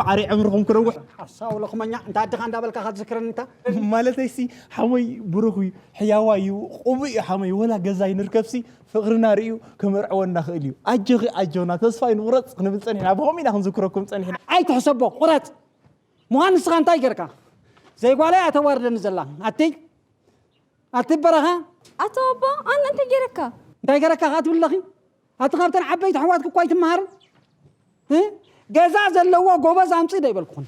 ማዕረ ዕምርኹም ክነውሕ። ሓሳው ለኹመኛ እንታ ኣድኻ እንዳበልካ ክትዝክረኒ እንታ ማለተይሲ ሓሞይ ብሩኽ እዩ፣ ሕያዋይ እዩ፣ ቁቡእ እዩ ሓሞይ። ወላ ገዛ ይንርከብሲ ፍቕርና ርእዩ ክመርዕወና ክእል እዩ። ኣጆኺ ኣጆና ተስፋ ይንቑረጽ ክንብል ጸኒሕና። ብኸምኡ ኢና ክንዝክረኩም ጸኒሕና። ኣይትሕሰቦ ቁረጽ። ምዃን ንስኻ እንታይ ገርካ? ዘይጓለይ ኣተዋርደኒ ዘላ ኣቲ ኣቲ በረኻ ኣቶ ኣቦ ኣነ እንታይ ገይረካ እንታይ ገረካ ከኣ ትብል ኣለኺ ኣቲ ካብተን ዓበይቲ ኣሕዋትኪ እኳ ኣይትመሃርን እ? ገዛ ዘለዎ ጎበዝ ኣምፅእ ዶ ኣይበልኩኹን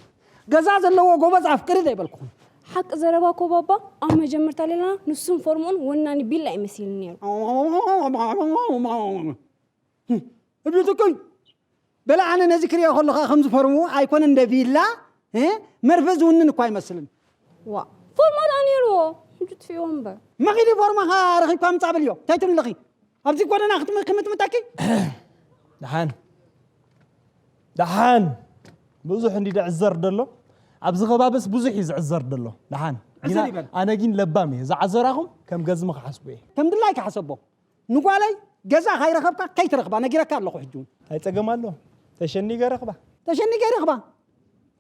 ገዛ ዘለዎ ጎበዝ ኣፍቅሪ ዶ ኣይበልኩኹን ሓቂ ዘረባ እኮ ባባ ኣብ መጀመርታ ሌላና ንሱን ፎርምኡን ወናኒ ቢላ እዩ መሲልኒ ነይሩ እብትኩይ በለ ኣነ ነዚ ክሪኦ ከለኻ ከምዚ ፈርሙ ኣይኮነ እንደ ቪላ መርፈ ዝውንን እኳ ኣይመስልን ዋ ፎርማ ደኣ ነይርዎ ሕጂ ትፍእዎ እምበር መኺዲ ፎርማኻ ረኺብካ ምጻእ በልዮ እንታይ ትብልኺ ኣብዚ ጎደና ክትምትምጠኪ ደሓን ደሓን ብዙሕ እንዲ ድዕዘር ደሎ ኣብዚ ከባብስ ብዙሕ እዩ ዝዕዘር ደሎ ደሓን ኣነ ግን ለባም እየ ዝዓዘራኹም ከም ገዝሚ ክሓስቡ እየ ከም ድላይ ክሓሰቦ ንጓለይ ገዛ ካይረኸብካ ከይትረኽባ ነጊረካ ኣለኹ ሕጂ እውን እንታይ ፀገም ኣሎ ተሸኒገ ረኽባ ተሸኒገ ይረኽባ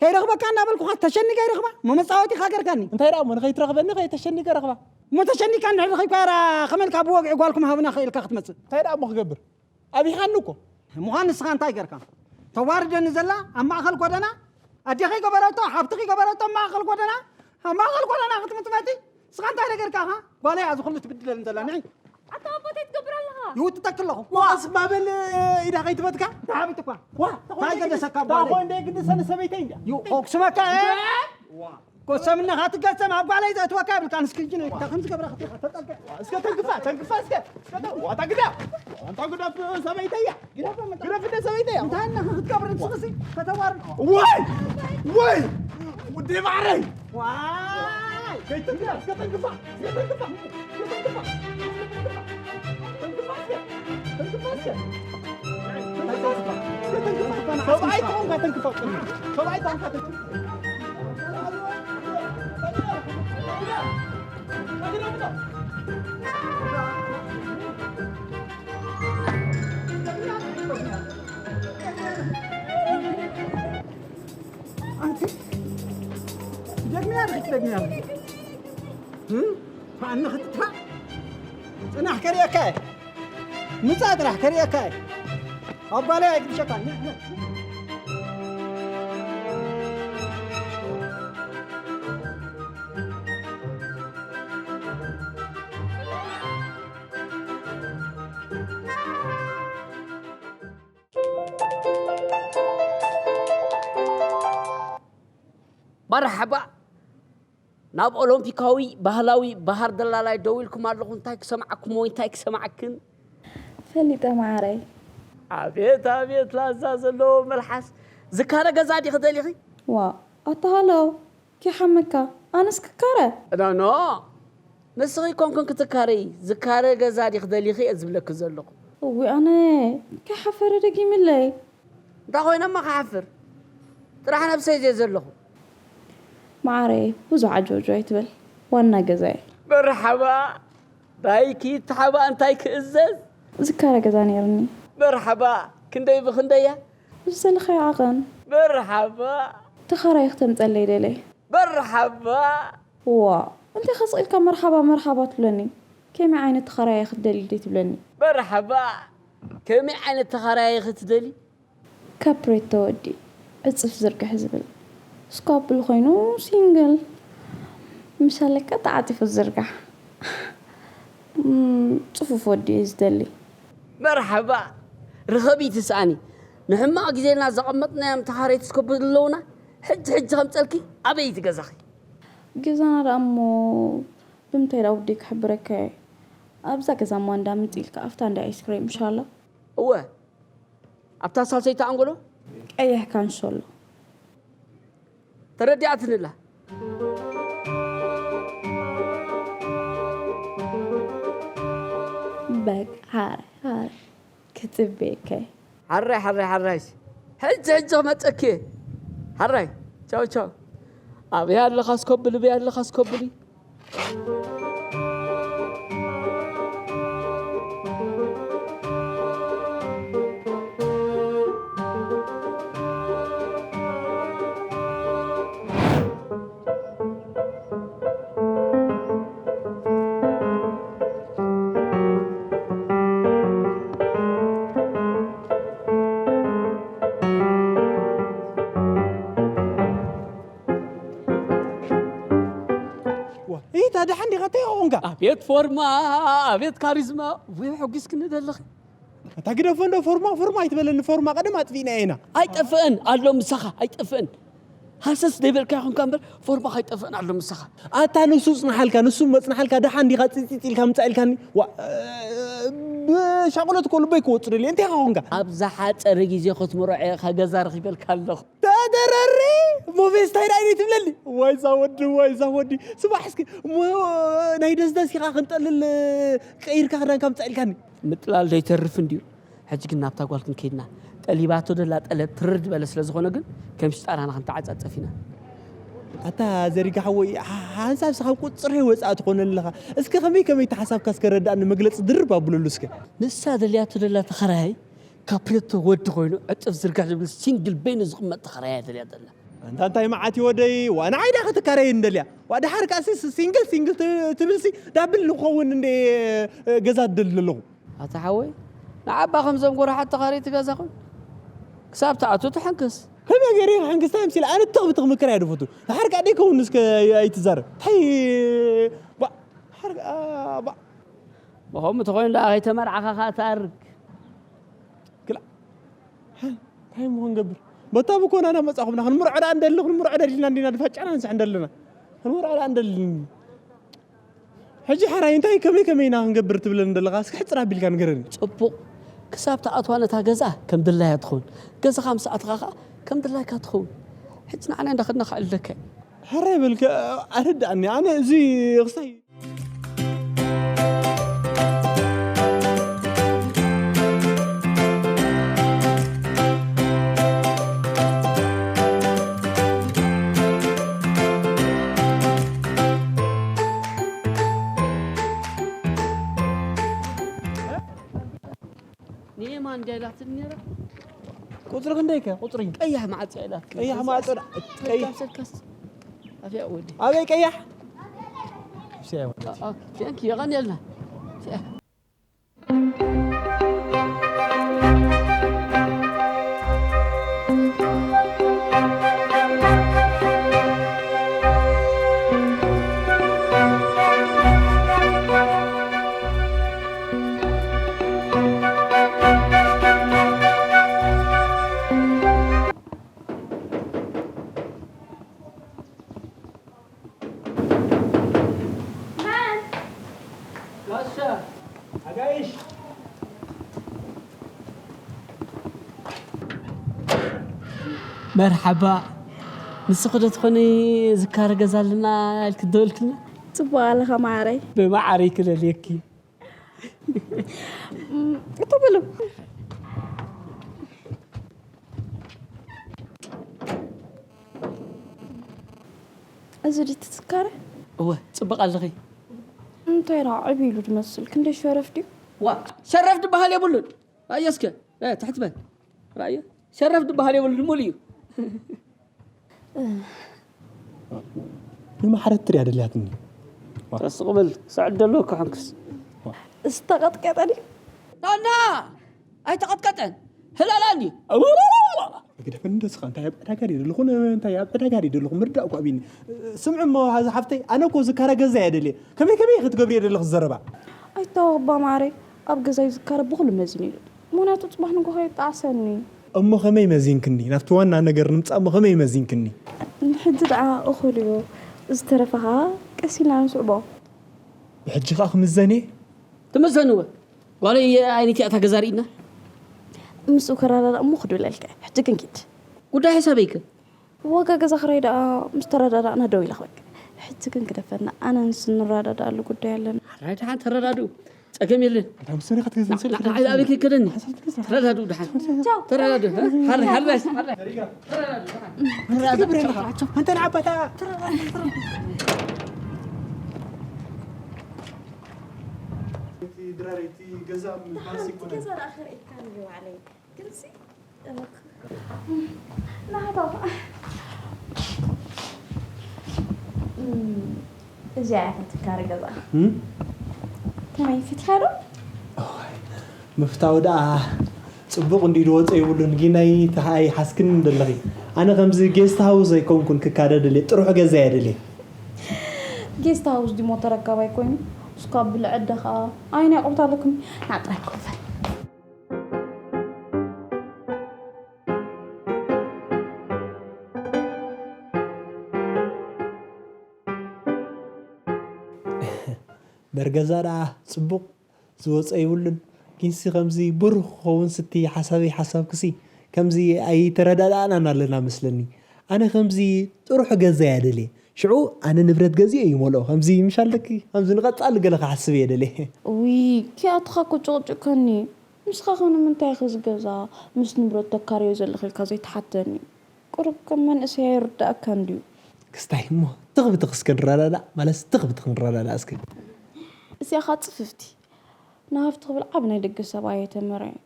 ከይረኽበካ እናበልኩኻ ተሸኒገ ይረኽባ መመፃወቲ ካገርካኒ እንታይ ደኣ እሞ ንኸይትረኽበኒ ከይተሸኒገ ረኽባ እሞ ተሸኒካ እንድሕር ረኺብካ ራ ከመልካ ብወግዒ ጓልኩም ሃብና ኸኢልካ ክትመፅእ እንታይ ደኣ እሞ ክገብር ኣቢኻኒ እኮ ምዃን ንስኻ እንታይ ገርካ ተዋርደኒ ዘላ ኣብ ማእኸል ጎደና፣ ኣዴኺ ገበረቶ፣ ሓብትኺ ገበረቶ ኣብ ማእኸል ጎደና፣ ኣብ ማእኸል ጎደና ክትምጥመጢ። ንስኻ እንታይ ነገርካ ኢኻ? ጓለይ እያ እዚ ኩሉ ትብድለኒ ዘላ፣ ንዒ። ኣታ ኣቦተይ ትገብር ኣለኻ? ይውጥጠክ ኣለኹ። ዋ፣ ስማ በል፣ ኢዳ ከይትበትካ። ተሓቢጥ እኳ። ዋ፣ እንታይ ገደሰካ ጓለይ? ታኾ እንደ ግዲ ሰነ ሰበይተይ እንዳ። ዩ፣ ኦክስመካ፣ እ? ዋ። ኮሰምና ካትገጸም ኣብ ጓለይ ዘእትወካ የብልካ፣ ንስኪ ጅነ፣ ከምዚ ገብራ ክትጠልቀ። እስከ ተንክፋ፣ ተንክፋ እስከ። እስከ ተን-፣ ዋታ ግዳ። ዋታ ግዳ ሰበይተያ። ግዳ ፈመጣ። ግዳ ፍደ ሰበይተያ። እንታይ እና ክትገብር ንስኺ ከተዋርድ። ወይ! ወይ! ውዴ ማዕረይ! ዋይ! ከይተንክፋ፣ እስከ ተንክፋ፣ እስከ ተንክፋ፣ እስከ ተንክፋ፣ እስከ ተንክፋ፣ ተንክፋ እስከ፣ ተንክፋ እስከ። ተንክፋ እስከ፣ ተንክፋ። ሰብኣይ ትኾንካ ተንክፋ፣ ሰብኣይ ትኾንካ ተንክፋ። ኣንቲ ትደግምያ ዶ ክትደግምያ? እም? ማን ክትጥፋእ? ጽናሕ ከርእየካ እየ። ምጻእ ጥራሕ ከርእየካ እየ። ኣብ ጓለይ ኣይግድሸካን። መርሓባ። ናብ ኦሎምፒካዊ ባህላዊ በሃር ደላላይ ደዊልኩም ኣለኹ። እንታይ ክሰምዓኩም ወይ እንታይ ክሰምዓክን? ፈሊጠ ማዓረይ። ኣቤት፣ ኣቤት ላዛ ዘለዎ መልሓስ። ዝካረ ገዛ ዲኺ ደሊኺ? ዋ፣ ኣታ ሃሎ፣ ኪሓመካ፣ ኣነስ ክካረ? ኖ፣ ኖ። ንስኺ ኮንክን ክትካረይ፣ ዝካረ ገዛ ዲኺ ደሊኺ እየ ዝብለኪ ዘለኹ። እዊ ኣነ፣ ከይሓፈረ ደጊምለይ። እንታይ ኮይነ እሞ ክሓፍር? ጥራሕ ነብሰይ እየ ዘለኹ። ማዓረይ፣ ብዙሕ ዓጆጆ ኣይትበል። ዋና ገዛይ። መርሓባ። ዳይኪ ተሓባ እንታይ ክእዘዝ? ዝካረ ገዛ ነይርኒ። መርሓባ። ክንደይ ብኽንደያ? ዝደለኻዮ ዓቐን። መርሓባ። ተኻራይ ክተምፀለይ ደለይ። መርሓባ። ዋ፣ እንታይ ከስቕ ኢልካ መርሓባ መርሓባ ትብለኒ? ከመይ ዓይነት ተኻራያይ ክትደሊ ደይ ትብለኒ? መርሓባ። ከመይ ዓይነት ተኻራያይ ክትደሊ? ካፕሬቶ ወዲ ዕጽፍ ዝርግሕ ዝብል። ስኳብል ኮይኑ ሲንግል። ምስ ኣለካ ተዓጺፉ ዝዝርጋሕ። እም፣ ጽፉፍ ወዲ እየ ዝደሊ። መርሓባ። ርኸቢ ትስኣኒ። ንሕማቕ ግዜና ዘቐመጥናዮም ተኻረይቲ ስኮብል ኣለዉና። ሕጂ ሕጂ ከምጸልኪ ኣበይ እቲ ገዛኺ? ገዛና ደኣ እሞ ብምንታይ ደኣ ውዲ ክሕብረካ እየ። ኣብዛ ገዛ እሞ እንዳ ምንጺ ኢልካ ኣብታ እንዳ ኣይስክሬም ኢንሻላ። እወ። ኣብታ ሳልሰይቲ ኣንጎሎ? ቀይሕ ካንሸሎ። ተረዲኣትንላ። በቃ፣ ሓራይ፣ ሓራይ። ክጽበየካ እየ። ሓራይ፣ ሓራይ፣ ሓራይሲ። ሕጂ፣ ሕጂ ክመጸኪ እየ። ሓራይ፣ ቻው፣ ቻው። ኣበይ ኣለኻ ስኮብሊ፣ በይ ኣለኻ ስኮብሊ። ዋ፣ ኢታ ደሓን ዲኻ? እንታይ ኾንካ? ኣቤት ፎርማ፣ ኣቤት ካሪዝማ። ወይ ሕጒስክኒ ዘለኺ። ኣታ ግደፎ እንዶ ፎርማ፣ ፎርማ ኣይትበለኒ። ፎርማ ቀደም ኣጥፊእና ኢና። ኣይጠፍእን ኣሎ ምሳኻ፣ ኣይጠፍእን። ሃሰስ ዘይበልካ ይኹንካ እምበር ፎርማ ኣይጠፍእን ኣሎ ምሳኻ። ኣታ ንሱ ጽንሓልካ፣ ንሱ መጽንሓልካ ደሓን ዲኻ ጺጺጺ ኢልካ ምጻእ ኢልካኒ። ዋ፣ ብሻቕሎት እኮ ልበይ ክወጽእ ደልየ። እንታይ ኾንካ? ኣብ ዝሓጸረ ግዜ ክትምርዖ ኢኻ ገዛ ረኺበልካ ኣለኹ። ተደረሪ ሞፌስ ታይ ዳይ ትብለኒ? ዋይ ዛ ወዲ፣ ዋይ ዛ ወዲ። ስማዕ እስኪ፣ እሞ ናይ ደስደስ ኢኻ ክንጠልል ቀይርካ ክዳንካ ምጻእ ኢልካኒ። ምጥላል ዘይተርፍ እንድዩ። ሕጂ ግን ናብታ ጓል ክንከይድና። ጠሊባቶ ደላ ጠለብ ትርር ዝበለ ስለ ዝኾነ ግን ከም ሽጣራና ክንተዓጻጸፍ ኢና። ኣታ ዘሪጋ ሓወይ፣ ሓ-፣ ሓንሳብ ስኻ ቁጽሪ ወጻእ ትኾነ ኣለኻ። እስከ ከመይ ከመይ ተሓሳብካ እስከ ረዳእኒ፣ መግለጺ ድርብ ኣብለሉ እስከ። ንሳ ደልያቶ ደላ ተኸራያይ ካፕሬቶ ወዲ ኮይኑ ዕጥፍ ዝርጋሕ ዝብል ሲንግል በይኑ ዝቕመጥ ተኸራያይ ደልያ ደላ። ኣንታ እንታይ መዓት እዩ ወደይ? ዋ ንዓይ ዳ ክትካረይ እንደልያ። ዋ ድሓር ከኣሲ ሲንግል ሲንግል ት-፣ ትብልሲ ዳብል ንኸውን እንደ ገዛ ደሊ ኣለኹ። ኣታ ሓወይ ንዓባ ከምዞም ጎራሓት ተኻረይቲ ገዛ ኹን። ክሳብ ትኣቱ ትሕንክስ። ከመይ ገይረ ክሕንክስ? እንታይ ምስል ኣነ ትኽ ብትኽ ምክር ኣይደፈቱ። ሓርቃ ደይ ከውን እስከ ኣይትዛረብ። ታይ ባ ሓርቃ ባ ብኸምኡ ተኾይኑ ደኣ ከይተመርዓኻ ከኣ ትኣርግ። ክላ እንታይ ምኾን ገብር? በታ ብኮና ዳ መጻኹምና ክንምርዖ ደኣ እንደሊ ክንምርዖ ደሊና እንዲና ድፋጫና ንስሕ እንደለና ክንምርዖ ደኣ እንደሊ። ሕጂ ሓራይ እንታይ ከመይ ከመይ ኢና ክንገብር ትብለኒ ዘለኻ? እስኪ ሕጽር ኣቢልካ ንገረኒ። ጽቡቕ ክሳብ ትኣትዋ ነታ ገዛ ከም ድላያ ትኸውን። ገዛኻ ምስ ኣትኻ ኸኣ ከም ድላይካ ትኸውን። ሕጂ ንዓና እንዳኸድና ከዕልለካ እየ። ሕራይ በልከ ኣረድኣኒ። ኣነ እዚ ክስታይ ንየማን እንድያ ኢላትኒ ነይራ። ቁጽሪ ክንደይ ከ? ቁጽሪ። ቀያሕ ማዕጾ ኢላትኒ። ቀያሕ ማዕጾ ዳ-፣ ቀያሕ። ሰልካስ፣ ሰልካስ። ኣፍያ ወዲ። ኣበይ ቀያሕ? ሴ ወዲ። ኦ፣ ኦ፣ ቴንክ ዩ፣ የቐንየልና። መን? ጋሻ፣ ኣጋይሽ። መርሓባ። ንስኺ ዶ ትኾኒ ዝካረ ገዛ ኣለና ኢልኪ ደወልክልና? ጽቡቕ ኣለኻ መዓረይ። ብመዓረይ ክለልየኪ። እም፣ እቶ በሉ። እዚ ድዩ እቲ ዝካረ? እወ፣ ጽቡቕ ኣለኺ። እንታይ ደኣ ዕብ ኢሉ ዝመስል፣ ክንደይ ሸረፍ ድዩ? ዋ፣ ሸረፍ ዝበሃል የብሉን። ራእየ እስከ፣ እ፣ ትሕት በል። ራእየ፣ ሸረፍ ዝበሃል የብሉን፣ ሙሉ እዩ። ንማሕረት ትሪያ ደልያትኒ። ረስቕ በል፣ ሰዕድ ደሎ ክሕንክስ። ዝተቐጥቀጠ ድዩ? ናና! ኣይተቐጥቀጠን። ህላላኒ። ግደፈኒ እንዶ ስኻ፣ እንታይ ኣብ ዕዳጋ ድየ ዘለኹ? እንታይ ኣብ ዕዳጋ ድየ ዘለኹ? ምርዳእ እኮ ኣቢኒ። ስምዒ እሞ፣ ሃዛ ሓፍተይ፣ ኣነ እኮ ዝካረ ገዛ እየ ደልየ። ከመይ ከመይ ክትገብሪ እየ ዘለኹ ዘረባ? ኣይተወባ ማረይ፣ ኣብ ገዛይ ዝካረ ብኹሉ መዚኑ እዩ። ምኽንያቱ ጽባሕ ንግሆ ይጣዕሰኒ። እሞ ከመይ መዚንክኒ? ናብቲ ዋና ነገር ንምጻእ እሞ ከመይ መዚንክኒ? ንሕጂ ደኣ እኹል እዩ። ዝተረፈ ኸኣ ቀስ ኢልና ንስዕቦ። ብሕጂ ኸኣ ክምዘን እየ? ትምዘንወ። ጓለይ፣ ኣይነቲ እታ ገዛ ርኢና? ምስኡ ከረዳድእ እሞ ክድውለልካ እየ። ሕጂ ግን ኪድ። ጉዳይ ሕሳበይ ከ? ዋጋ ገዛ ክራይ ደኣ ምስ ተረዳዳእና ደው ኢለ ክበክ። ሕጂ ግን ክደፈና፣ ኣነ ንሱ ንረዳዳኣሉ ጉዳይ ኣለና። ሕራይ ደሓን ተረዳድኡ። ጸገም የለን። እታ ምስ ሪኻ ትገዝእ ንዓ፣ ንዓ፣ ንዓ፣ ኣበይ ከይከደኒ? ሓሳብ ትገዝእ። ተረዳድኡ ደሓን። ቻው። ተረዳድኡ፣ እ? ሓራይ፣ ሓራይ፣ ሓራይ። ተረዳድኡ ደሓን። ኣንተ ንዓባታ። እቲ ድራር፣ እቲ ገዛ ምባስ እቲ ይኮነ። ገዛ ደኣ ክርእየካ እዩ ባዕለይ። ግልሲ፣ ናህቶ። እዚኣ እያ ትካረ ገዛ። እም? ከመይ ፈቲኻ ዶ? እዋይ፣ ምፍታው ደኣ ጽቡቕ እንዲዩ ዝወጸ ይብሉን፣ ጊናይ ተሃይ ሓስክን እንደለኺ። ኣነ ከምዚ ጌስት ሃውስ ኣይኮንኩን ክካደ ደልየ፣ ጥሩሕ ገዛ እየ ደልየ። ጌስት ሃውስ ዲሞ ተረካባይ ኮይኑ፣ እስካ ብልዐ ደኻ፣ ኣይን ያቆብታ ኣለኩም፣ ናብ ጥራይ ኮፈል። በርገዛ ደኣ ጽቡቕ ዝወጸ ይብሉን። ጊንሲ ከምዚ ብሩህ ክኸውን ስቲ ሓሳበይ ሓሳብክሲ ከምዚ ኣይተረዳዳእናን ኣለና መስለኒ። ኣነ ከምዚ ጥሩሕ ገዛ እያ ደልየ። ሽዑ ኣነ ንብረት ገዚኤ ይመልኦ። ከምዚ ምሽ ኣለኪ፣ ከምዚ ንቐጻሊ ገለ ክሓስብ እየ ደልየ። እውይ፣ ኪኣትኻ እኮ ጭቕጭቀኒ። ንስኻ ኸ ንምንታይ ኢኺ እዚ ገዛ ምስ ንብረት ተካርዮ ዘለኺ ኢልካ ዘይትሓተኒ? ቁሩብ ከም መንእሰይ ኣይርድኣካን ድዩ? ክስታይ እሞ ትኽ ብትኽ እስከ ንረዳዳእ፣ ማለትስ ትኽ ብትኽ ንረዳዳእ እስከ። እዚኣ ኸኣ ጽፍፍቲ። ንሃፍቲ ክብል ዓቢ ናይ ደገ ሰብኣይ እየ ተመርዕየ።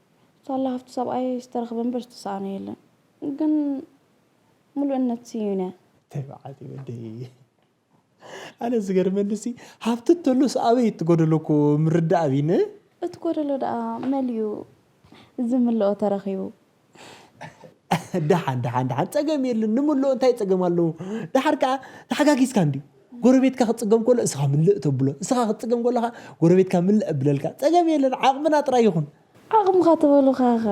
ሳላ ሃፍቲ ሰብኣይ ዝተረኽበ እምበር ዝተሳእነ የለን። ግን ምሉእነት ስዩን እያ። እንታይ በዓልቲ ወደይ። ኣነ ዝገርመኒሲ፣ ሃብቲ እንተሎስ ኣበይ እቲ ጎደሎ እኮ ምርዳእ ኣብይኒ? እቲ ጎደሎ ደኣ መሊኡ ዝምልኦ ተረኺቡ። ደሓን ደሓን ደሓን፣ ጸገም የለን። ንምልኦ እንታይ ጸገም ኣለዎ? ደሓር ከኣ ተሓጋጊዝካ እንድዩ። ጎረቤትካ ክጽገም ከሎ እስኻ ምልእ ተብሎ፣ እስኻ ክትጽገም ከለኻ ጎረቤትካ ምልእ ኣብለልካ። ጸገም የለን፣ ዓቕምና ጥራይ ይኹን። ዓቕምኻ ትበሉኻኸ?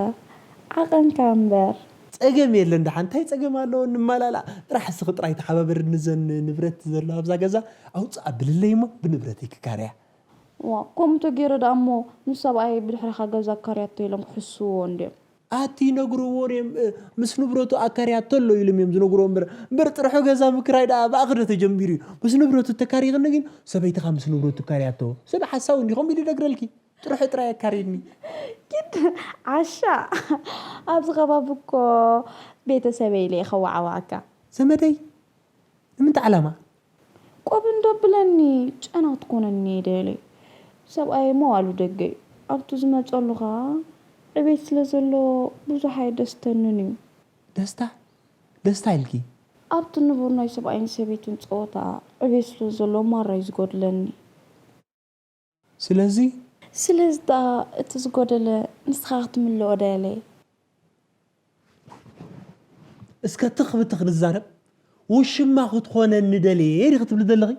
ዓቐንካ እምበር። ጸገም የለን፣ ደሓን እንታይ ጸገም ኣለዎ? ንመላላእ ጥራሕ። እስኺ ጥራይ ተሓባበርኒ፣ ዘን ንብረት ዘሎ ኣብዛ ገዛ ኣውጽእ ኣብልለይ እሞ ብንብረተይ ክካረያ። ዋ፣ ከምኡ ተገይረ ደኣ እሞ ንሰብኣይ ብድሕሪኻ ገዛ ኣካርያቶ ኢሎም ክሕስዎ እንድዮም። ኣቲ ነግርዎ እዮም፣ እ፣ ምስ ንብረቱ ኣካርያቶ ኣሎ ኢሎም እዮም ዝነግርዎ እምበር፣ እምበር ጥርሑ ገዛ ምክራይ ደኣ ብኣኺ ዶ ተጀሚሩ እዩ? ምስ ንብረቱ ተካሪኽኒ ግን ሰበይትኻ ምስ ንብረቱ ካርያቶ። ሰብ ሓሳዊ እንዲኹም ኢሉ ይነግረልኪ። ጥርሑ ጥራይ ኣካሪድኒ። ግድ ዓሻ። ኣብዚ ከባቢ እኮ ቤተሰበይ ኢለ እየ ከዋዓዋኣካ። ዘመደይ? ንምንታይ ዓላማ? ቆብ እንዶ ብለኒ፣ ጨና ክትኮነኒ እየ ደልየ። ሰብኣየ መዋሉ ደገ እዩ። ኣብቲ ዝመጸሉ ኸኣ ዕቤት ስለ ዘሎ ብዙሕ ኣየደስተንን እዩ። ደስታ? ደስታ ኢልኪ? ኣብቲ ንቡር ናይ ሰብኣይን ሰበይትን ጸወታ ዕቤት ስለ ዘሎ ማራ እዩ ዝጎድለኒ። ስለዚ? ስለዚ ደኣ እቲ ዝጎደለ ንስኻ ክትምልኦ ደልየ። እስከ ትኽ ብትኽ ንዛረብ። ውሽማ ክትኾነኒ ደልየ ዲኺ ትብሊ ዘለኺ?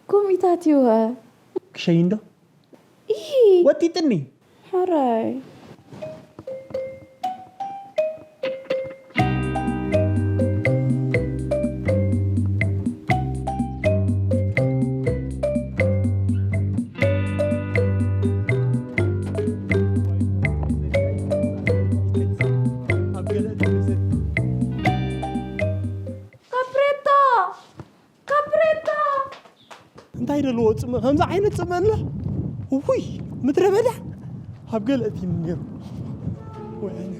ከምኢታት እዩ ኸ? ክሸይንዶ? ኢሂ! ወጢጥኒ። ሕራይ። ካፕሬቶ! ካፕሬቶ! እንታይ ደለዎ ጽምእ? ከምዚ ዓይነት ጽምእ ኣሎ? እውይ፣ ምድረ በዳ። ኣብ ገለ እቲ ነይሩ። ወይ ኣነ።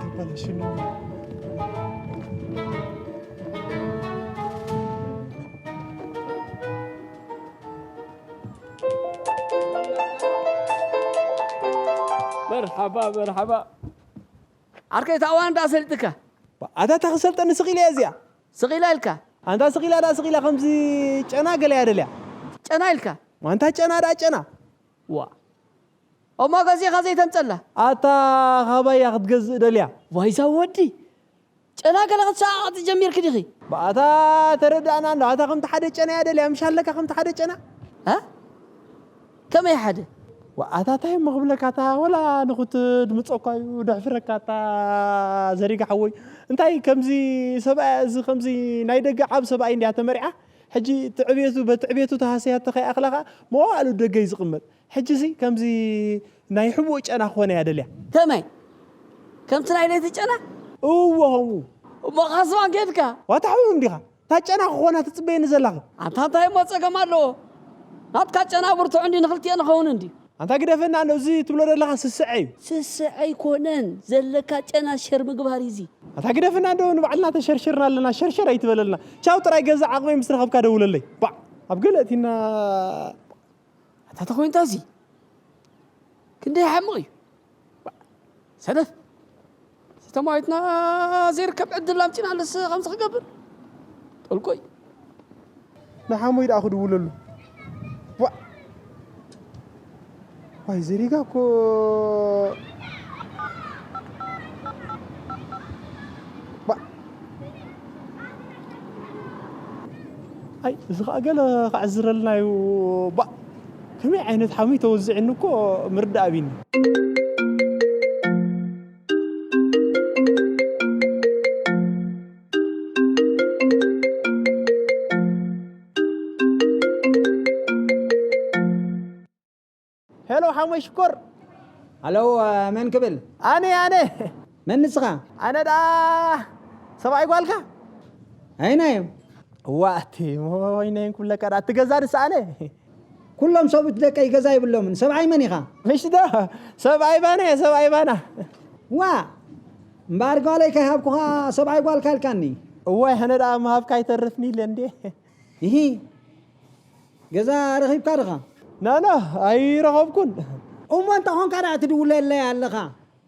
ተባላሽኒ። መርሓባ፣ መርሓባ። ዓርከይ፣ እታ እዋን ደኣ ሰሊጥካ። ኣታ፣ እታ ክሰልጠኒ ስቕ ኢለ እያ እዚኣ። ስቕ ኢላ ኢልካ? ኣንታ ስቕ ኢላ ደኣ ስቕ ኢላ፣ ከምዚ ጨና ገለ እያ ደልያ። ጨና ኢልካ? ኣንታ ጨና ደኣ ጨና። ዋ። እሞ ገዚእኻ ዘይተምጸላ? ኣታ፣ ካባያ ክትገዝእ ደልያ። ዋይዛ ወዲ። ጨና ገለ ክትሰዓዓጢ ጀሚርኪ ዲኺ? ብኣታ ተረዳእና እንዶ፣ ኣታ ከምቲ ሓደ ጨና እያ ደልያ፣ ምሽ ኣለካ ከምቲ ሓደ ጨና? እ? ከመይ ሓደ? ዋ፣ ኣታ እንታይ እሞ ክብለካ፣ ኣታ ወላ ንኹት ድምጸኳ እዩ ደሕፍረካ፣ ኣታ ዘሪጋ ሓወይ። እንታይ ከምዚ ሰብኣይ፣ እዚ ከምዚ ናይ ደገ ዓብ ሰብኣይ እንድያ ተመሪዓ? ሕጂ ትዕቤቱ፣ በትዕቤቱ ተሃስያቶ ከይኣኽላ ከኣ መዋእሉ ደገ እዩ ዝቕመጥ። ሕጂሲ ከምዚ ናይ ሕቡእ ጨና ክኾነ እያ ደልያ። ከመይ? ከምቲ ናይ ለይቲ ጨና? እወ፣ ከምኡ። እሞ ካስባን ኬድካ? ዋታ ሕቡእ እንዲኻ? እታ ጨና ክኾና ትጽበየኒ ዘለኺ? ኣንታ እንታይ እሞ ጸገም ኣለዎ? ናትካ ጨና ብርቱዕ እንዲ ንኽልቲኤ ንኸውን እንዲ። ኣንታ ግደፈና፣ እንዶ እዚ ትብሎ ዘለኻ ስስዐ እዩ። ስስዐ ኣይኮነን፣ ዘለካ ጨና ሸር ምግባር እዩ እዚ። ኣንታ ግደፈና፣ እንዶ ንባዕልና ተሸርሽርና ኣለና፣ ሸርሸር ኣይትበለልና። ቻው፣ ጥራይ ገዛ ዓቕመይ ምስ ረኸብካ ደውለለይ። ባዕ፣ ኣብ ገለ እቲና ኣታ ተኾይንታ እዚ ክንደይ ሓምቕ እዩ። ሰነፍ። ዝተማዊትና ዘይርከብ ዕድል ኣምጺና ኣለስ ከምዚ ክገብር። ጠልቆይ። ንሓሞይ ደኣ ክድውለሉ። ዋ። ዋይ፣ ዘሪጋ እኮ። ባ-፣ ኣይ፣ እዚ ኸኣ ገለ ክዕዝረልና እዩ። ባ-፣ ከመይ ዓይነት ሓሙይ ተወዚዕኒ እኮ ምርዳእ ኣቢኒ። ሄሎ፣ ሓሞይ ሽኮር። ሃሎ፣ መን ክብል? ኣነ፣ ኣነ። መን ንስኻ? ኣነ ደኣ ሰብኣይ ጓልካ? ኣይናዮም። እዋ፣ እቲ ወይነይን ክብለካ ደኣ፣ እቲ ገዛ ንስ ኣነ። ኩሎም ሰብኡት ደቀይ ገዛ ይብሎምን። ሰብኣይ መን ኢኻ? ምሽ ዶ? ሰብኣይ ባና እየ፣ ሰብኣይ ባና። ዋ፣ እምበኣር ጓለይ ከይሃብኩኻ ሰብኣይ ጓልካ ኢልካኒ። እዋይ፣ ኣነ ደኣ ምሃብካ ኣይተርፍኒ ኢለ እንዴ። ኢሂ፣ ገዛ ረኺብካ ድኻ? ናና፣ ኣይረኸብኩን። እሞ እንተ ኾንካ ደኣ ትድውለለይ ኣለኻ።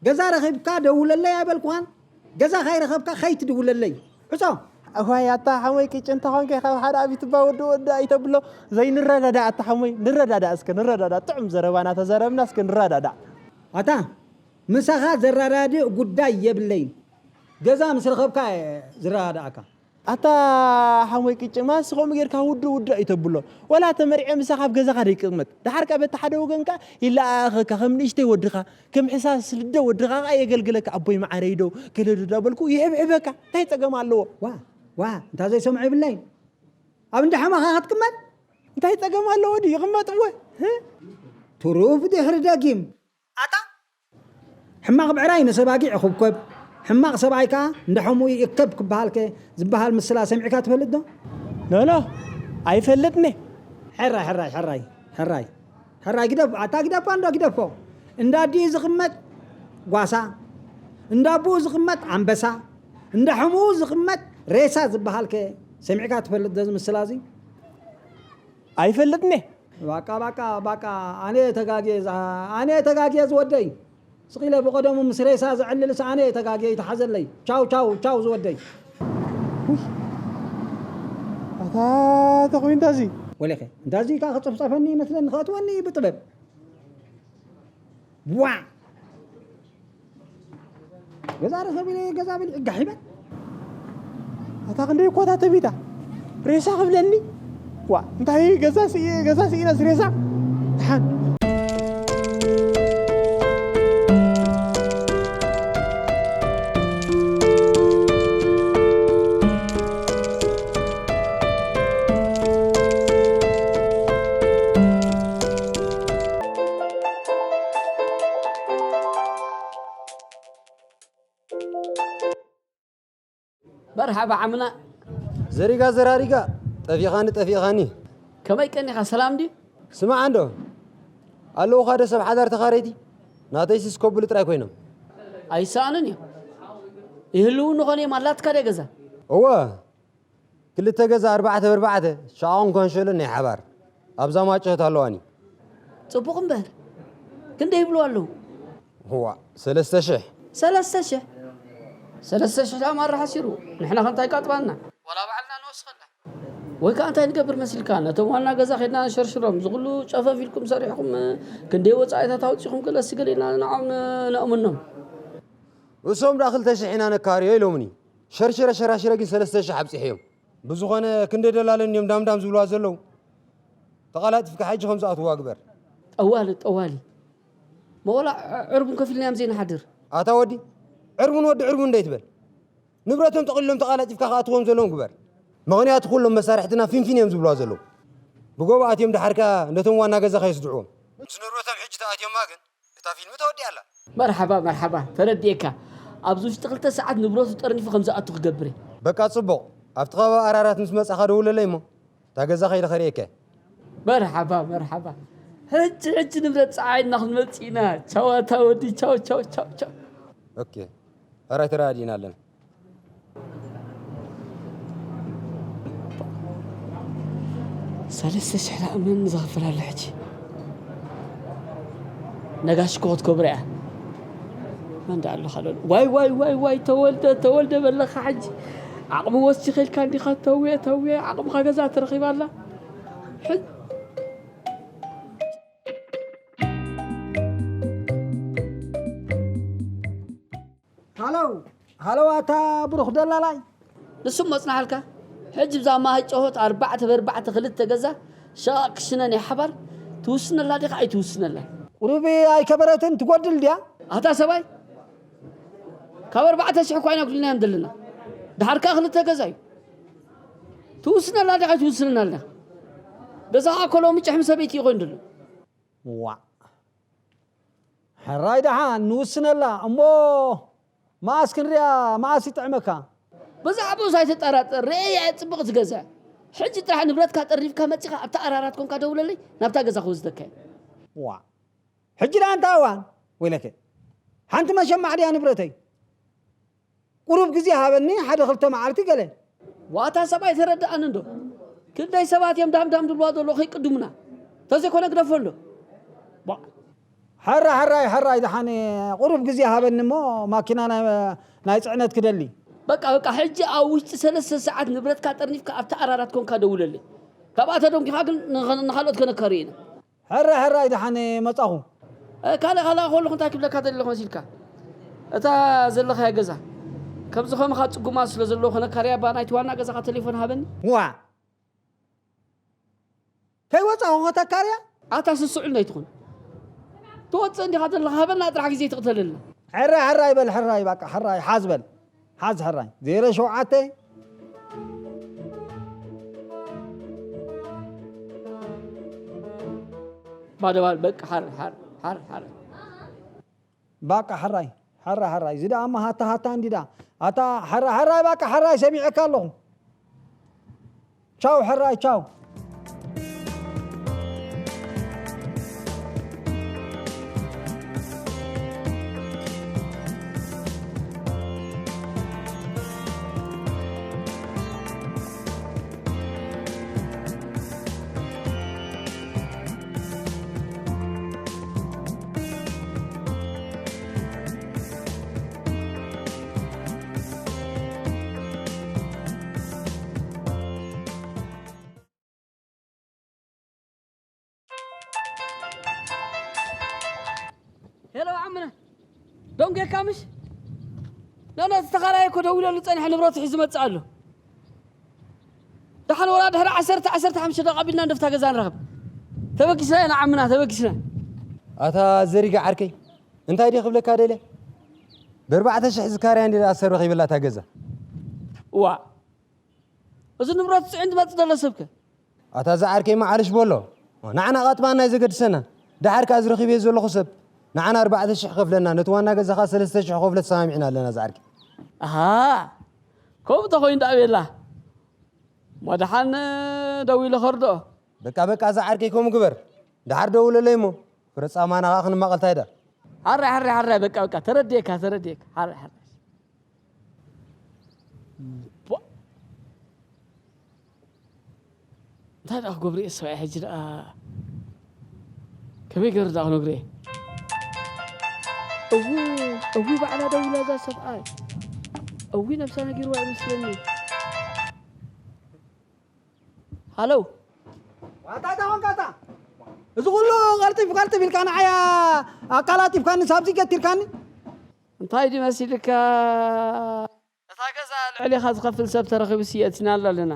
ገዛ ረኺብካ ደውለለይ ኣይበልኩኻን? ገዛ ከይረኸብካ ከይትድውለለይ። ዕጾ። እዋይ ኣታ ሓሞይ ቅጭ እንተኾንከ ካብ ሓደ ኣብ ትባ ወዲ ወዲ ኣይተብሎ። ዘይንረዳዳ ኣታ ሓሞይ ንረዳዳ እስከ ንረዳዳ። ጥዑም ዘረባና ተዘረብና እስከ ንረዳዳ። ኣታ ምሳኻ ዘረዳድእ ጉዳይ የብለይን። ገዛ ምስ ረኸብካ እየ ዝረዳድኣካ። ኣታ ሓሞይ ቅጭ ማስ ከምኡ ጌርካ ውድእ ውድእ ኣይተብሎ። ወላ ተመርዐ ምሳኻ ኣብ ገዛኻ ደይቅመጥ። ደሓርካ በቲ ሓደ ወገንካ ይለኣኸካ ከም ንእሽተይ ወድኻ ከም ሕሳስ ልደ ወድኻ ኸዓ የገልግለካ። ኣቦይ መዓረይ ዶ ገለ ዶ እንዳበልኩ ይሕብሕበካ። እንታይ ጸገም ኣለዎ? ዋ ዋ እንታ ዘይሰምዖ የብለይን። ኣብ እንዳ ሓማኻ ክትቅመጥ እንታይ ጸገም ኣለዎ ድዩ? ይቕመጥ እወ። ህ? ትሩፍ ድሕሪ ደጊም። ኣታ ሕማቕ ብዕራይ ምስ ኣባጊዕ ይኹብኮብ፣ ሕማቕ ሰብኣይ ከኣ እንዳ ሕሙኡ ይእከብ ክበሃልከ ዝበሃል ምስላ ሰሚዕካ ትፈልጥ ዶ? ኖኖ ኣይፈልጥኒ። ሕራይ ሕራይ ሕራይ ሕራይ ሕራይ ግደፍ ኣታ ግደፋ እንዶ ግደፎ። እንዳ ኣዲኡ ዝቕመጥ ጓሳ፣ እንዳ ኣቦኡ ዝቕመጥ ኣንበሳ፣ እንዳ ሕሙኡ ዝቕመጥ ሬሳ ዝበሃልከ ሰሚዕካ ትፈልጥ ዶ እዚ ምስላ እዚ? ኣይፈልጥኒ። ባቃ ባቃ ባቃ ኣነ ተጋግየ ዝኣ- ኣነ ተጋግየ ዝወደይ ስቕ ኢለ ብቐደሙ ምስ ሬሳ ዘዕልልስ ኣነ ተጋግየ ይተሓዘለይ። ቻው ቻው ቻው ዝወደይ። ኣታ ተኾይንታ እዚ ወለኸ እንታዚ ካ ክጽፍጸፈኒ ይመስለኒ ከእትወኒ ብጥበብ ዋ ገዛ ረኸብ ኢለ ገዛ በሊዕ ጋሕ ይበል። ኣታ ክንደይ እኳ እታ ተቢታ ሬሳ ክብለኒ። ዋ እንታይ ገዛ ስኢ ገዛ ስኢና ሬሳ ደሓን። መርሓባ ዓምና። ዘሪጋ ዘራሪጋ፣ ጠፊኻኒ ጠፊኻኒ። ከመይ ቀኒኻ፣ ሰላም ድዩ? ስማዕ እንዶ፣ ኣለዉኻ ዶ ሰብ ሓዳር ተኻረይቲ? ናተይሲ ስከብሉ ጥራይ ኮይኖም። ኣይሰኣኑን እዮም። ይህልዉ እንኾን እዮም ኣላትካ ዶ ገዛ? እወ፣ ክልተ ገዛ ኣርባዕተ ብኣርባዕተ፣ ሸቓቕን ኮንሸሎን ናይ ሓባር። ኣብዛ ማጭሆት ኣለዋኒ። ጽቡቕ እምበር፣ ክንደይ ይብሉ ኣለዉ? እዋ፣ ሰለስተ ሽሕ። ሰለስተ ሽሕ? ሰለስተ ሽሕ ደኣ ማራ ሓሲሩ፣ ንሕና ከ እንታይ ቃጥባና? ዋላ ባዕልና ንወስኸላ። ወይ ከኣ እንታይ ንገብር መሲልካ? ነቶም ዋና ገዛ ኬድና ንሸርሽሮም፣ እዚ ኩሉ ጨፈፍ ኢልኩም ሰሪሕኩም፣ ክንደይ ወጻኢታት ኣውጺኹም ገለሲ ገለ ኢልና ንዕኦም ነእምኖም። እሶም ደኣ ክልተ ሽሕ ኢና ነካርዮ ኢሎምኒ። ሸርሽረ ሸራሽረ ግን ሰለስተ ሽሕ ኣብጺሐዮም። ብዝኾነ ክንደይ ደላለን እዮም ዳምዳም ዝብልዋ ዘለዉ። ተቓላጢፍካ ሕጂ ከም ዝኣትውዋ ግበር። ጠዋሊ ጠዋሊ። መወላ ዕርቡን ከፊልናዮም ዘይንሓድር። ኣታ ወዲ፣ ዕርቡን ወዲ ዕርቡን እንዶ ኣይትበል። ንብረቶም ጠቕሊሎም ተቓላጢፍካ ክኣትዎም ዘለዎም ግበር። ምኽንያቱ ኩሎም መሳርሕትና ፊንፊን እዮም ዝብልዋ ዘለዉ። ብጎቦ ኣትዮም ደሓር ከኣ ነቶም ዋና ገዛኻ የስድዕዎም። ምስ ንብረቶም ሕጂ ተኣትዮማ ግን እታ ፊልም ተወዲኣ ኣላ። መርሓባ መርሓባ ተረዲኤካ። ኣብዚ ውሽጢ ክልተ ሰዓት ንብረቱ ጠርኒፉ ከም ዝኣቱ ክገብር እየ። በቃ ጽቡቕ። ኣብቲ ከባቢ ኣራራት ምስ መጻኻ ደውለለይ እሞ እታ ገዛ ከይደ ከርእየካ እየ። መርሓባ መርሓባ። ሕጂ ሕጂ ንብረት ጸዓይና ክንመጽእ ኢና። ቻው ኣታ ወዲ ቻው ቻው ቻው ቻው። ኦኬ። ሕራይ ተረዳዲእና ኣለና። ሰለስተ ሽሕ ደኣ መን ዝኸፍል ኣሎ ሕጂ? ነጋሽ እኮ ክትከብሮ እያ። መን ደኣ ኣሎ ካልኦት? ዋይ ዋይ ዋይ ዋይ ተወልደ ተወልደ በለኻ ሕጂ። ዓቕሚ ወሲኸ ኢልካ እንዲኻ ተውየ ተውየ ዓቕምኻ ገዛ ተረኺባ ኣላ። ሕጂ ሃሎ ሃሎ ኣታ ብሩኽ ደላላይ። ንሱ መጽናሓልካ። ሕጂ ብዛ ማሃይ ጨሆት ኣርባዕተ ብኣርባዕተ ክልተ ገዛ ሸቓቕ ክሽነ ናይ ሓባር ትውስነላ ዲኻ ኣይትውስነላን? ቁሩብ ኣይከበረትን ትጎድል ድያ? ኣታ ሰብኣይ ካብ ኣርባዕተ ሽሕ እኳ ኢና ኩልናዮም ዘለና። ደሓር ከኣ ክልተ ገዛ እዩ። ትውስነላ ዲኻ ኣይትውስነላን? ገዛ ከኣ እኮ ሎሚ ጭሕሚ ሰበይቲ እዩ ኮይኑ ዘሎ። ዋእ ሕራይ ደሓን ንውስነላ እሞ መኣስ ክንሪኣ መኣስ ይጥዕመካ። ብዛዕባኡስ ኣይትጠራጠር ርእየያ እያ ጽብቕቲ ገዛ። ሕጂ ጥራሕ ንብረትካ ጠርኒፍካ መጺኻ ኣብታ ኣራራት ኮንካ ደውለለይ ናብታ ገዛ ክወስደካ እየ። ዋእ ሕጂ ደኣ እንታይ እዋን ወይለከ ሓንቲ መሸማዕ ድያ ንብረተይ። ቁሩብ ግዜ ሃበኒ ሓደ ክልተ መዓልቲ ገለ። ዋታ ሰብኣይ ተረድኣኒ እንዶ። ክንደይ ሰባት እዮም ዳም ዳም ድብልዋ ዘለዉ ከይቅድሙና። ተዘይኮነ ግደፎ እንዶ። ሕራይ ሕራይ ሕራይ ደሓን ቁሩብ ግዜ ሃበኒ እሞ ማኪና ናይ ናይ ጽዕነት ክደሊ። በቃ በቃ፣ ሕጂ ኣብ ውሽጢ ሰለስተ ሰዓት ንብረትካ ጠርኒፍካ ኣብቲ ኣራራት ኮንካ ደውለለይ። ካብኣ ተደንጊኻ ግን ንኸ- ንኻልኦት ከነካርዮ ኢና። ሕራይ ሕራይ፣ ደሓን መጻኹ። እ፣ ካልእ ካልእ ከለኹ እንታይ ክብለካ ደለኹ መሲልካ? እታ ዘለኻያ ገዛ ከምዚ ከምኻ ጽጉማት ስለ ዘለዉ ከነካርያ፣ እባ ናይቲ ዋና ገዛኻ ቴሌፎን ሃበኒ። ዋ፣ ከይወጻኹ ከተካርያ? ኣታ ስስዑ እንዳይትኹን ትወጽእ እንዲኻ ዘለኻ፣ ሃበና ጥራሕ ግዜ ትቕተለልና። ሕራይ ሕራይ በል፣ ሕራይ በቃ፣ ሕራይ ሓዝ በል፣ ሓዝ ሕራይ። ዜሮ ሸውዓተ። ባደባል በቃ፣ ሓር ሓር ሓር ሓር። ባቃ ሕራይ፣ ሕራይ፣ ሕራይ። እዚ ደኣ እማ ሃታ፣ ሃታ እንዲ ደኣ። ኣታ ሕራይ፣ ሕራይ፣ ባቃ ሕራይ፣ ሰሚዐካ ኣለኹ። ቻው ሕራይ፣ ቻው። ሄሎ ዓምና፣ ደንጌካ ምሽ? ኖ፣ ኖ፣ እቲ ተኻራየ እኮ ደዊለሉ ጸኒሐ፣ ንብረቱ ሒዙ መጽእ ኣሎ። ደሓን ወላ ድሕሪ ዓሰርተ፣ ዓሰርተ ሓሙሽተ ደቂቕ ኣቢልና እንደፍታ ገዛ ንረኽብ። ተበጊስና ኢና ዓምና፣ ተበጊስና። ኣታ ዘሪጋ ዓርከይ፣ እንታይ ድየ ክብለካ ደልየ? ብኣርባዕተ ሽሕ ዝካርያ እንዲ ኣሰር ረኺበላ እታ ገዛ። እዋ፣ እዚ ንብረት ጽዒን ዝመጽእ ዘሎ ሰብከ? ኣታ ዝዓርከይ መዓለሽ በሎ። ንዓና ቃጥባና እዩ ዘገድሰና። ደሓር ከኣ ዝረኺበዮ ዘለኹ ሰብ ንዓና ኣርባዕተ ሽሕ ከፍለና፣ ነቲ ዋና ገዛኻ ሰለስተ ሽሕ ከፍሎ ተሰማሚዕና ኣለና ዝዓርከይ። ኣሃ፣ ከምኡ ተኾይኑ ደኣ ቤላ። እሞ ደሓን ደዊለ ከርድኦ። በቃ፣ በቃ፣ ዝዓርከይ ከምኡ ግበር። ደሓር ደውለለይ እሞ። ፍረ ጻማና ኸኣ ክንማቐል ታይ ደኣ? ሓራይ፣ ሓራይ፣ ሓራይ፣ በቃ፣ በቃ፣ ተረዲኤካ፣ ተረዲኤካ። ሓራይ፣ ሓራይ። ቧ-፣ እንታይ ደኣ ክገብር እየ ሰብኣይ ሕጂ ደኣ? ከመይ ገይሩ ደኣ ክነግሮ እየ? እዉ፣ እዉ ባዕላ ደዊላ እዛ ሰብኣይ። እዉ ነብሳ ነጊርዋ ይመስለኒ። ሃሎ። ዋታ፣ እንታይ ኮንካ ኣታ? እዚ ኩሉ ቀልጢፍ ቀልጢፍ ኢልካ ንዓያ ኣቃላጢፍካኒ፣ ሳብዚ ገቲርካኒ። እንታይ ድዩ መሲልካ? እታ ገዛ ልዕሌኻ ዝኸፍል ሰብ ተረኺቡሲ የእቲናላ ኣለና።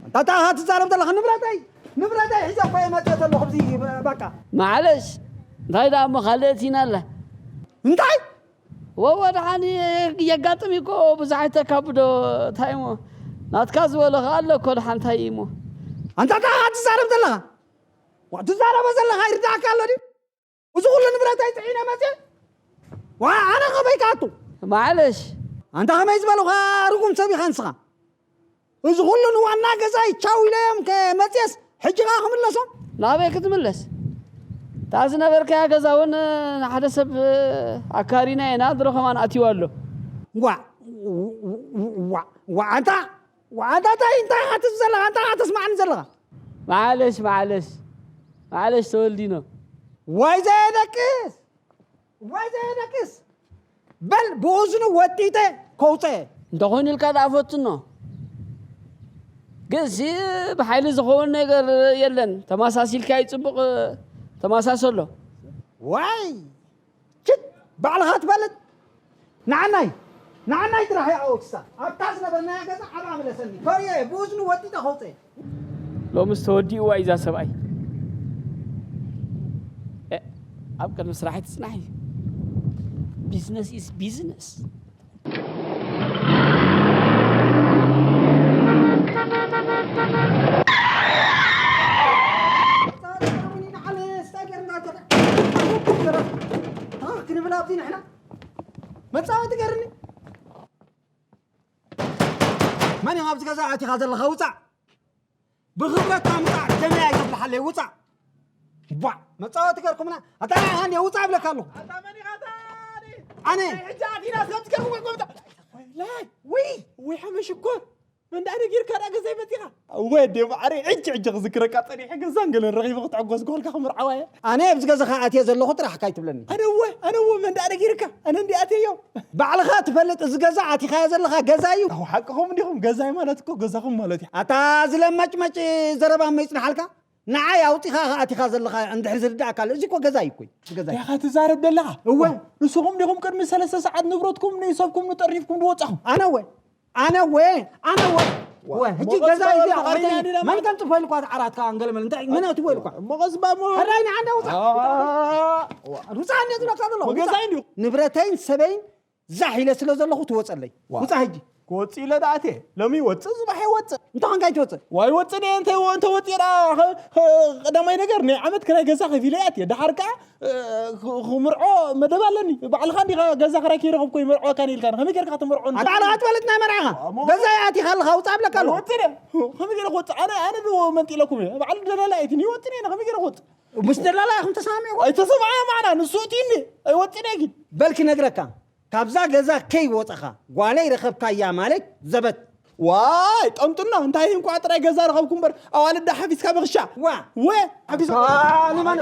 እንታይ ኢኻ ትዛረብ ዘለኻ? ንብረተይ፣ ንብረተይ ሒዘ እኮ እየ መፅእ ዘለኹ፣ ኣብዚ በቃ። ማዕለሽ፣ እንታይ ደኣ እሞ ካልእ እቲናላ። እንታይ? ወወ፣ ደሓን የጋጥም እኮ፣ ብዙሕ ኣይተካብዶ። እንታይ እሞ፣ ናትካ ዝበሎ ኸዓ ኣሎ እኮ፣ ደሓን እንታይ እዩ እሞ? ኣንታ እንታይ ኢኻ ትዛረብ ዘለኻ? ዋ፣ ትዛረቦ ዘለኻ ይርድኣካ ኣሎ ድዩ? እዚ ኩሉ ንብረተይ ጽዒነ መጽየ? ዋ፣ ኣነ ከመይ ክኣቱ? ማዕለሽ። ኣንታ ከመይ ዝበልኻ ርጉም ሰብ ኢኻ ንስኻ? እዚ ኩሉ ንዋና ገዛይ ቻው ኢለዮም ከመጽየስ ሕጂ ኸኣ ክምለሶም? ናበይ ክትምለስ? እታ ዝነበርካያ ገዛ እውን ንሓደ ሰብ ኣካሪና ኢና፣ ድሮ ከማን ኣትዩ ኣሎ። ዋ፣ ዋ፣ ዋ፣ ኣንታ፣ ዋ፣ ኣንታ እንታይ፣ እንታይ ኢኻ ትብል ዘለኻ? እንታይ ኢኻ ተስማዕኒ ዘለኻ? ማዕለሽ፣ ማዕለሽ፣ ማዕለሽ ተወልዲኖ። ዋይ ዘየደቅስ፣ ዋይ ዘየደቅስ። በል ብእዝኑ ወጢጠ ከውፀ። እንተኾይኑ ኢልካ ደኣ ፈትኖ። ግንሲ ብሓይሊ ዝኸውን ነገር የለን። ተመሳሲልካ ይጽቡቕ፣ ተመሳሰሎ። ዋይ! ችት! ባዕልኻ ትበልጥ። ንዓናይ፣ ንዓናይ ጥራሕ ይኣወክሳ። ኣብታ ዝነበርናያ ገዛ ዓባ ምለሰኒ። ፈርየ፣ ብእዝኑ ወጢጠ ከውፀ። ሎምስ ተወዲእዋ እዩ እዛ ሰብኣይ። እ፣ ኣብ ቅድሚ ስራሕ ኣይትጽናሕ እዩ። ቢዝነስ ኢዝ ቢዝነስ። ክንብል ኣብዚ ንሕና መጻወቲ ገርኒ። መን ኢኻ ኣብዚ ገዛ ኣቲኻ ዘለኻ? ውጻእ። ብኽብረትካ ምጻእ፣ ደመይ ኣይተፍልሓለይ፣ ውጻእ። ቧዕ፣ መጻወቲ ገርኩምና። ኣታ ሃንዴ ውጻእ እብለካ ኣለኹ። ኣታ መን ኢኻ ኣታ? ኣነ። ናይ ሕጂ ኣቲና ሰብ ትገርኩ ወይ ጎብጣ። ወይላይ፣ ውይ፣ ውይ፣ ሓመሽ እኮ። መንዳ ነጊርካ ዳ ገዛይ መጺኻ? እወ ኣዴ ማዕረይ፣ ሕጂ ሕጂ ክዝክረካ ጸኒሐ። ገዛን ገለን ረኺበ ክትዕጎስ ጓልካ ክምርዓዋ እየ። ኣነ ኣብዚ ገዛኻ ኣትየ ዘለኹ ጥራሕ ካይትብለኒ። ኣነ እወ ኣነ እወ መንዳ ነጊርካ? ኣነ እንዲ ኣትየዮ። ባዕልኻ ትፈልጥ እዚ ገዛ ኣቲኻዮ ዘለኻ ገዛ እዩ። ሓቅኹም እንዲኹም፣ ገዛይ ማለት እኮ ገዛኹም ማለት እዩ። ኣታ እዚ ለማጭማጭ ዘረባ እሞ ይጽንሓልካ። ንዓይ ኣውጺኻ ኢኻ ኣቲኻ ዘለኻ እንድሕር ዝርድኣካ ኣሎ፣ እዚ እኮ ገዛይ እኮ እዩ፣ እዚ ገዛይ። ዲኻ ትዛረብ ዘለኻ? እወ። ንስኹም ዲኹም ቅድሚ ሰለስተ ሰዓት ንብረትኩም ንሰብኩም ንጠሪፍኩም ዝወጻኹም? ኣነ እወ፣ ኣነ እወ፣ ኣነ እወ። እወ፣ ሕጂ እሞ ገዛ ቀስ እዩ በል፣ ዲኻ ዓረተይ? ዓይና ዲና መን ማለት ከንጽፎ ኢልኳ ዓራትካ? እንገለመለ እንታይ መን ኣትዎ ኢልኳ? እሞ ቀስ በል እሞ። ሕራይ ንዓ እንዳ ውጻእ። አ፣ ውጻእ እንደ ዝብለካ ዘለኹ፣ ወገዛይ ውጻእ። እንዲኹም። ንብረተይን ሰበይን ዛሕ ኢለ ስለ ዘለኹ ትወፀለይ። ዋ። ውፃእ ሕጂ። ክወፅእ ኢለ ደኣ ኣትየ። ሎሚ ይወፅእ፣ ፅባሕ ይወፅእ። እንተ ኾንካ ኣይትወፅእ። ዋ፣ ይወፅእ እየ፣ እንተ እንተ ወፅየ ደኣ፣ ኸ- ኸ- ቀዳማይ ነገር ናይ ዓመት ክራይ ገዛ ከፊለ እየ ኣትየ። ደሓር ከኣ እ፣ ክ- ክምርዖ መደብ ኣለኒ። ባዕልኻ እንዲኻ ገዛ ክራይ ከይረኸብኩ ይመርዖካ ኢልካ፣ ከመይ ጌርካ ክትምርዖ? ኣታ ባዕልኻ ትፈልጥ ናይ መርዓኻ። እሞ- ገዛ እየ ኣቲኻ ኣለኻ፣ ውፃእ እብለካ ኣለኹ። ወፅእ እየ። ከመይ ጌረ ክወፅእ? ኣነ ኣነ ዶ መንጢለኩም እየ? ባዕሉ ደላላ እየ፣ እቲ ይወፅእ እየ፣ ከመይ ጌረ ክወፅእ? ምስ ደላላ ኢኹም ተሰማሚዕኩም? ኣይተሰማማዕና፣ ንሱ እቲ እኒ ኣይወፅእን እየ ግን። በል ክነግረካ፣ ካብዛ ገዛ ከይወፃኻ ጓለይ ረኸብካያ ማለት ዘበት። ዋይ ጠምጥና፣ እንታይ እንኳ ጥራይ ገዛ ረኸብኩ እምበር፣ ኣዋልዳ ሓፊዝካ ብኽሻ። ዋ። ወ ሓፊዝ ዋ፣ ንመን